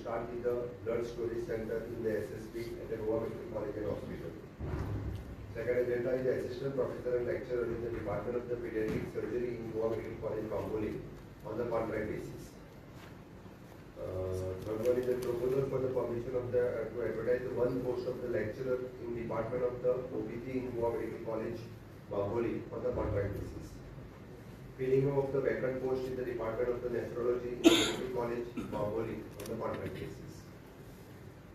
start with the blood storage center in the SSB at the Goa Medical College and Hospital. Second agenda is the assistant professor and lecturer in the Department of the Pediatric Surgery in Goa Medical College, Bambolim on the contract basis. Third one is the proposal for the permission of the to advertise the one post of the lecturer in Department of the OPG in Goa Medical College, Bambolim on the contract basis. Filling of the vacant post in the Department of the Nephrology in the Medical College, Bambolim on the contract basis.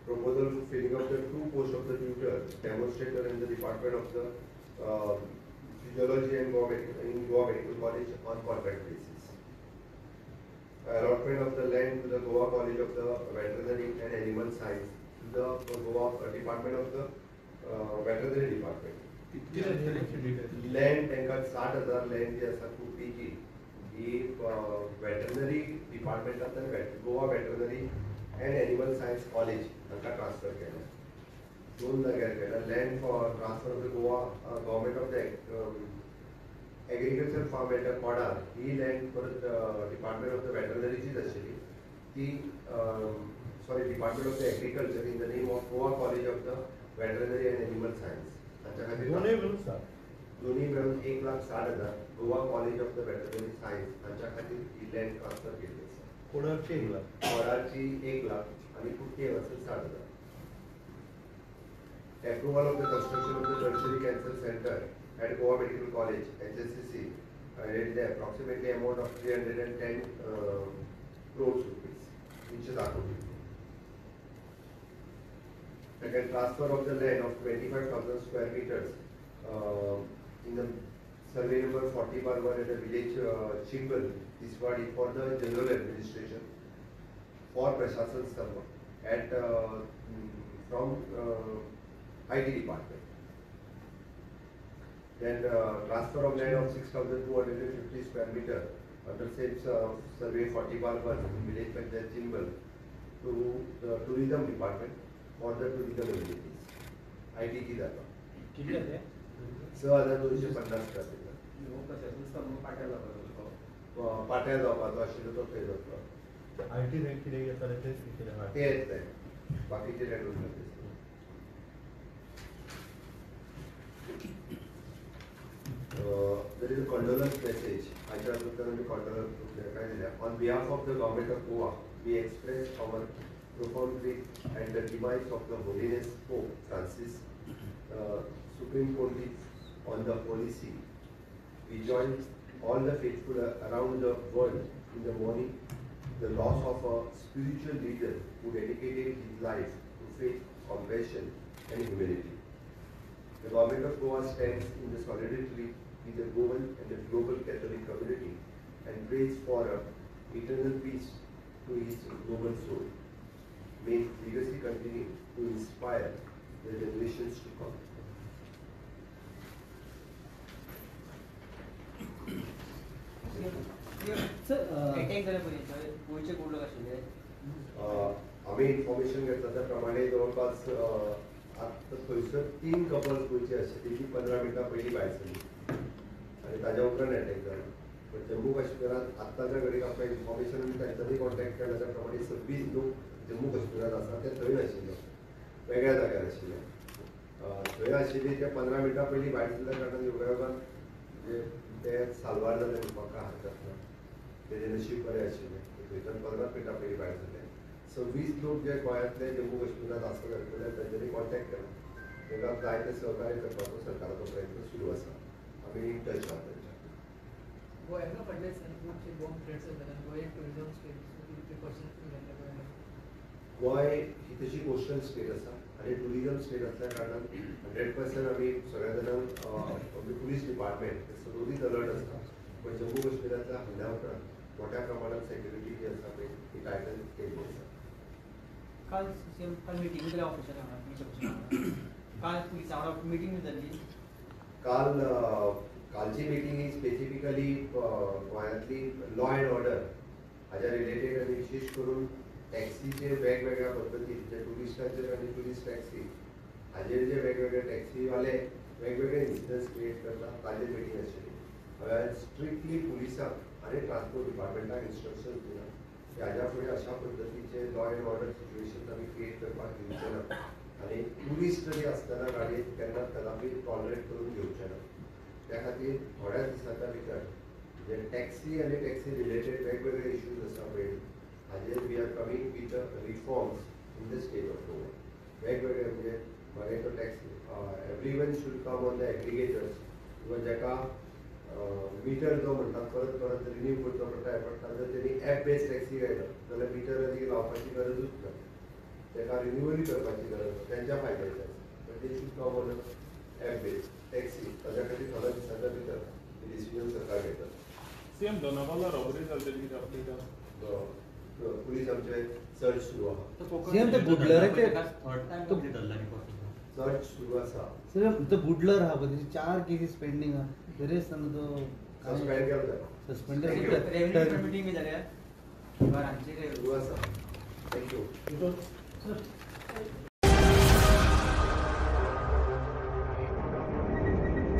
Proposal for filling of the two posts of the tutor, demonstrator in the Department of the Physiology and in Goa Medical College on contract basis. Allotment of the land to the Goa College of the Veterinary and Animal Science to the Goa Department of the Veterinary Department. Land तांकां 60,000 land जी आसा कुपीची ही veterinary डिपार्टमेंटांतल्यान Goa veterinary and animal science college तांकां transfer केल्या. दोन जाग्यार केल्या. Land for transfer of the Goa government of the agriculture farm at Kodar he land परत डिपार्टमेंट ऑफ the वेटरनरीचीच आशिल्ली ती sorry department of the agriculture in the name of Goa college of the veterinary and animal science तांच्या खातीर दोन्ही मेळून 1,60,000 Goa college of the veterinary science तांच्या खातीर ही land transfer केल्ली आसा. कोडारची 1 लाख, कोडारची 1 लाख आनी कुट्टी हांगासर 60,000. Approval of the construction of the tertiary cancer center at Goa Medical College, HSCC, and it is the approximately amount of 310 crores rupees. 310 crore. Second, transfer of the land of 25,000 square meters in the survey number 40/1 at the village Chimbal, Tiswadi for the general administration for Prashasan Stambh at from IT department. Then transfer of land of 6,250 square meter under same survey 40/1 in village Panchayat Chimbal to the tourism department for the tourism amenities. IT ची जाता किती जाते 6,250 square meter. पाट्यार जावपाचो आशिल्लो तो थंय जातलो. IT rent कितें येतालें तें तें येतलें, बाकीचे रेंट उरतले. There is a condolence message. On behalf of the government of Goa, we express our profound grief at the demise of the Holiness Pope Francis, Supreme Pontiff on the Holy See. We join all the faithful around the world in the mourning the loss of a spiritual leader who dedicated his life to faith, compassion, and humility. The government of Goa stands in the solidarity with the Goan and the global Catholic community and prays for a eternal peace to his global soul. May his legacy continue to inspire the generations to come. Sir, attack जाल्या पर्यंत गोंयचे कोण लोक आशिल्ले? आमी information घेतला त्या प्रमाणे जवळपास आतां थंयसर 3 कपल्स गोंयची आशिल्ली ती 15 मिनटां पयलीं भायर सरली आनी ताज्या उपरांत अटॅक जालो. पण जम्मू काश्मीरांत आत्ताच्या घडयेक आमकां इन्फॉर्मेशन आनी तांच्यांनी कॉन्टॅक्ट केला त्या प्रमाणे 26 लोक जम्मू काश्मीरांत आसा, ते थंय नाशिल्ले, वेगळ्या जाग्यार आशिल्ले. थंय आशिल्ले ते 15 मिनटां पयलीं भायर सरल्या कारणान योगायोगान म्हणजे ते साल्वार जाले म्हणपाक कांय हरकत ना. तेजें नशीब बरें आशिल्लें, थंयच्यान 15 मिनटां पयलीं भायर सरले. 26 लोक जे गोंयांतले जम्मू काश्मीरांत आसा जाल्यार तांच्यांनी कॉन्टॅक्ट केला, तांकां जाय ते सहकार्य करपाचो सरकाराचो प्रयत्न सुरू आसा. आमी इन टच आहा तांच्या. गोंयांत फाटल्या दिसांनी खुबशे बॉम्ब थ्रेट्स जातात. गोंय एक टुरिजम स्टेट, सो कितें प्रिकॉशन्स तुमी घेतले गोंयांत? गोंय ही तशी कोस्टल स्टेट आसा आनी टुरिजम स्टेट आसल्या कारणान 100% आमी सगळ्या जाणांक पुलीस डिपार्टमेंट सदोदीत अलर्ट आसता. पण जम्मू काश्मीरांतल्या हल्ल्या उपरांत मोठ्या प्रमाणात सेक्युरिटी जी आसा पळय ती टायटन केल्ली आसा. काल सेम काल मिटींग जाली ऑफिसर हांगा पुलीस ऑफिसर काल पुलिसां वांगडा मिटींग जाल्ली. काल कालची मिटींग ही स्पेसिफिकली गोंयांतली लॉ एंड ऑर्डर हाज्या रिलेटेड आनी विशेश करून टॅक्सीचे वेगवेगळ्या पद्दतीन जे ट्युरिस्टांचेर आनी ट्युरिस्ट टॅक्सी हाजेर जे वेगवेगळे टॅक्सीवाले वेगवेगळे इन्सिडंट्स क्रिएट करता ताजेर मिटींग आशिल्ली. हांवें स्ट्रिक्टली पुलिसांक आनी ट्रान्सपोर्ट डिपार्टमेंटाक इन्स्ट्रक्शन्स दिला की हाज्या फुडें अशा पद्दतीचे लॉ एंड ऑर्डर सिच्युएशन आमी क्रिएट करपाक दिवचे ना आनी टुरिस्ट जरी आसतना गाडयेत केन्ना कदापी टॉलरेट करून घेवचे ना. त्या खातीर थोड्याच दिसाच्या भितर जे टॅक्सी आनी टॅक्सी रिलेटेड वेगवेगळे इश्यूज आसा पळय हाजेर we are coming with reforms in the state of Goa. वेगवेगळे म्हणजे मागीर तो taxi everyone should come on the aggregators किंवा जाका मिटर जो म्हणटात परत परत रिन्यू करचो पडटा हें पडटा, जर तेणी एप बेस्ड टॅक्सी घायलो जाल्यार मिटर आनी लावपाची गरजूच ना, ताका रिन्यूअलूय करपाची गरज ना, तेंच्या फायद्याचें आसा. But they should come on app based taxi. ताज्या खातीर थोड्या दिसाच्या भितर डिसिजन सरकार घेता. सीएम दोनापावला रॉबरी जाली तेजी कितें अपडेट आसा? पुलीस आमचे सर्च सुरू आहा. सीएम ते बुडलराचे थर्ड टायम धरला न्ही. सर्च सुरू आसा. सर तो बुडलर आहा पळय तेजी 4 केसीस पेंडींग आहा, तरी आसतना तो सस्पेंड केला. सस्पेंड. रेव्हेन्यू मिटींग बी जाल्या घरांचेर सुरू आसा. Thank you. Sir.